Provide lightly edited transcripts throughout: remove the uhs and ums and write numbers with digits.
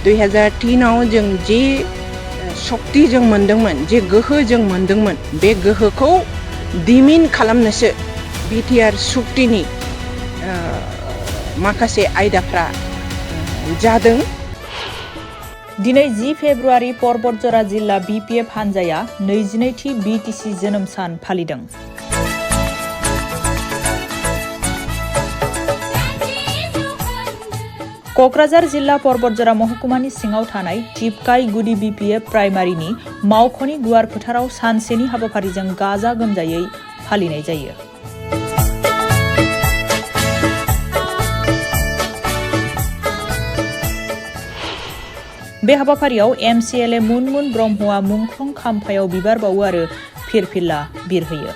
2003 आव जों जे शक्ति जों मोनदोंमोन, जे गोहो जों मोनदोंमोन, बे गोहोखौ दिमिन खालामनोसो बिटिआर सुक्तिनि माखासे आयदाफ्रा जादों। दिनै 10 फेब्रुआरि परबतझरा जिल्ला बिपिएफ हानजाया 22थि बिटिसि जोनोम सान फालिदों। क'क्राझार जिल्ला परबतझरा महकुमानि सिङाव थानाय टिपकाइ गुदि बिपिएफ प्राइमारिनि मावख'नि गुवार फोथाराव सानसेनि हाबाफारिजों गाजा गोमजायै फालिनाय जायो। बे हाबाफारियाव MCLA मुनमुन ब्रह्मआ मुंख्लं खाम्फायाव बिबार बावो आरो फिरफिला बिरहोयो।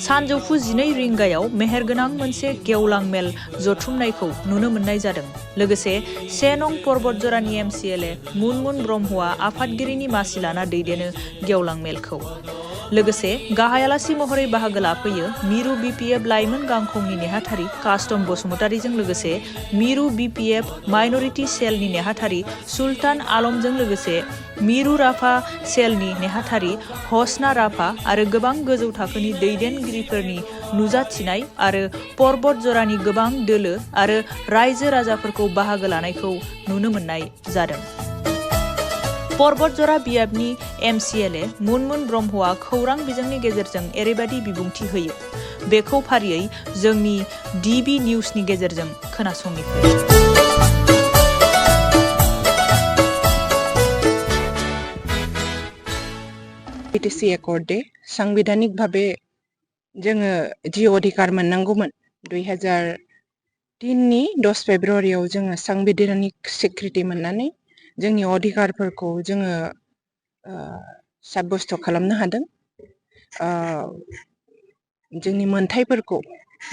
सानजौफु 12 रिंगायाव मेहेरगोनां मोनसे गेवलां मेल जथुमनायखौ नुनो मोननाय जादों। लोगोसे 1 नं परबतझरानि MCLA मुनमुन ब्रह्मआ आफादगिरिनि मासि लाना दैदेनो गेवलां मेलखौ। लोगोसे गाहाय आलासि महरै बाहागो लाफैयो मिरु बिपिएफ लाइमोन गांखंनि नेहाथारि कास्टम बसुमतारीजों लोगोसे मिरु बिपिएफ माइनरिटि सेलनि नेहाथारि सुल्तान आलमजों लोगोसे मिरु राफा सेलनि नेहाथारि हसना राफा आरो गोबां गोजौ थाखोनि दैदेनगिरिफोरनि नुजाथिनाय आरो परबतझरानि गोबां दोलो आरो रायजो राजाफोरखौ बाहागो लानायखौ नुनो मोननाय जादों। परबतझरा बियाबनि MCLA मुनमुन ब्रह्मआ खौरां बिजोंनि गेजेरजों एरैबायदि बिबुंथि होयो। बेखौ फारियै जोंनि DB निउसनि गेजेरजों खोनासंनि। बिटिसि एकर्ड दे सांबिधानिक भाबे जोङो जि अधिकार मोननांगौमोन 2003 नि 10 फेब्रुआरियाव जोङो सांबिधानिक स्वीकृति मोननानै जोंनि अधिकारफोरखौ जोङो साब्यस्त खालामनो हादों। जोंनि मोनथायफोरखौ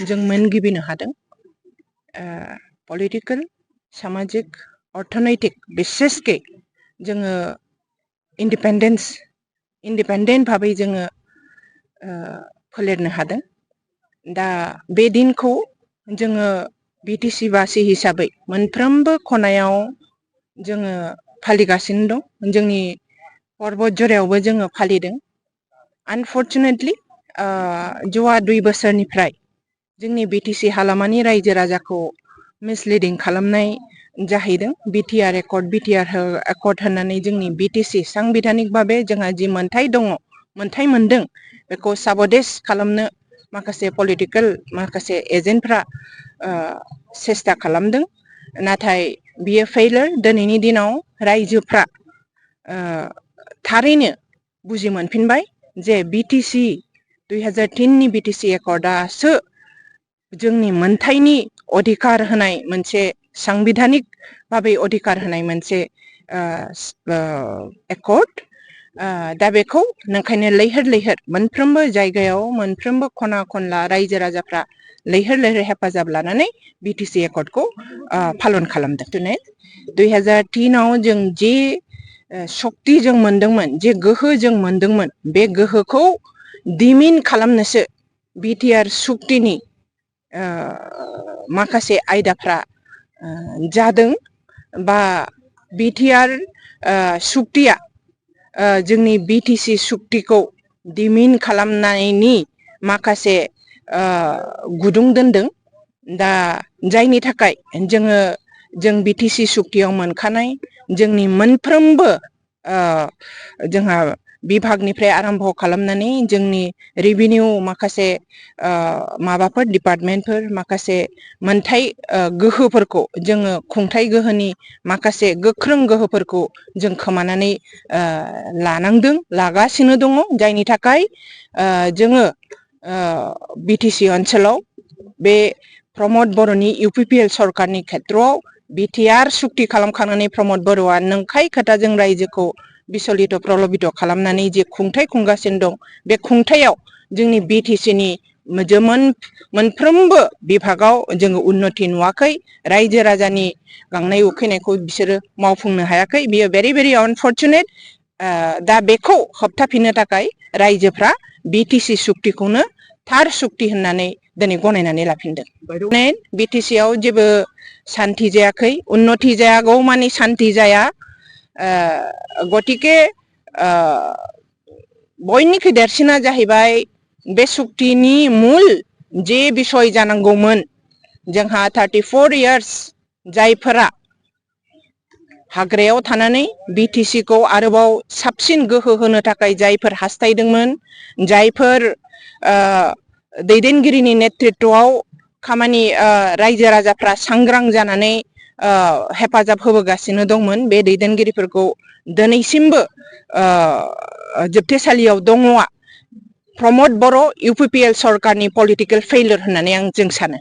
जों मोनगिबिनो हादों। पलिटिकल, सामाजिक, अर्थनैतिक बिसेसके जोङो इन्डिपेन्डेन्ट भाबै जोङो फोलेरनो हादों। दा बे दिनखौ जोङो बिटिसि बासि हिसाबै मोनफ्रोमबो खनायाव जोङो फालिगासिनो दं। जोंनि परबतझरायावबो जोङो फालिदों। आनफर्चुनेटलि जवा 2 बोसोरनिफ्राय जोंनि बिटिसि हालामानि रायजो राजाखौ मिसलिडिं खालामनाय जाहैदों। बिटिआर एकर्ड होननानै जोंनि बिटिसि सांबिधानिक भाबे जोंहा जि मोनथाय दङ, मोनथाय मोनदों, बेखौ साबदेस खालामनो माखासे पलिटिकल माखासे एजेन्टफ्रा सेस्था खालामदों। नाथाय बियो फेइलार। दिनैनि दिनाव रायजोफ्रा थारैनो बुजि मोनफिनबाय जे बिटिसि 2003 नि बिटिसि एकर्डआसो जोंनि मोनथायनि अधिकार होनाय मोनसे सांबिधानिक भाबै अधिकार होनाय मोनसे एकर्ड। दा बेखौ नंखायनो लैहोर लैहोर मोनफ्रोमबो जायगायाव मोनफ्रोमबो खना खनला रायजो राजाफ्रा लैहोर लैहोर हेफाजाब लानानै बिटिसि एकर्डखौ पालन खालामदों। 2003 आव जों जे शक्ति जों मोनदोंमोन, जे गोहो जों मोनदोंमोन, बे गोहोखौ दिमिन खालामनोसो बिटिआर सुक्तिनि माखासे आयदाफ्रा जादों। बा बिटिआर सुक्तिया जोंनि बिटिसि सुक्तिखौ दिमिन खालामनायनि माखासे गुदुं दोनदों। दा जायनि थाखाय जों बिटिसि सुक्तियाव मोनखानाय जोंनि मोनफ्रोमबो जोंहा बिभागनिफ्राय आरम्भ खालामनानै जोंनि रेभिनिउ माखासे माबाफोर डिपार्टमेन्टफोर माखासे मोनथाय गोहोफोरखौ जोङो खुंथाय गोहोनि माखासे गोख्रों गोहोफोरखौ जों खोमानानै लानांदों, लागासिनो दङ। जायनि थाखाय जोङो बिटिसि ओनसोलाव बे प्रमद बर'नि UPPL सरकारनि खेत्रआव बिटिआर सुक्ति खालामखांनानै प्रमद बर'आ नंखाय खोथाजों रायजोखौ बिसलित प्रलबित खालामनानै जे खुंथाय खुंगासिनो दं, बे खुंथायाव जोंनि बिटिसिनि मोनफ्रोमबो बिभागाव जोङो उन्नति नुवाखै। रायजो राजानि गांनाय उखैनायखौ बिसोरो मावफुंनो हायाखै। बियो भेरि अनफर्चुनेट। दा बेखौ होबथाफिननो थाखाय रायजोफ्रा बिटिसि सुक्तिखौनो थार सुक्ति होननानै दिनै गनायनानै लाफिनदों। बिटिसि आव जेबो सान्ति जायाखै, उन्नति जायागौ मानि सान्ति जाया। गतिके बयनिख्रुइ देरसिना जाहैबाय बे सुक्तिनि मुल जे बिसय जानांगौमोन, जोंहा 34 इयार्स जायफोरा हाग्रायाव थानानै बिटिसि खौ आरोबाव साबसिन गोहो होनो थाखाय जायफोर हास्थायदोंमोन, जायफोर दैदेनगिरिनि नेतृत्वआव खामानि रायजो राजाफ्रा सांग्रां जानानै हेफाजाब होबोगासिनो दंमोन, बे दैदेनगिरिफोरखौ दिनैसिमबो जोबथेसालियाव दङआ प्रमद बर' इउपिपिएल सरकारनि पलिटिकेल फेइलियर होननानै जों सानो।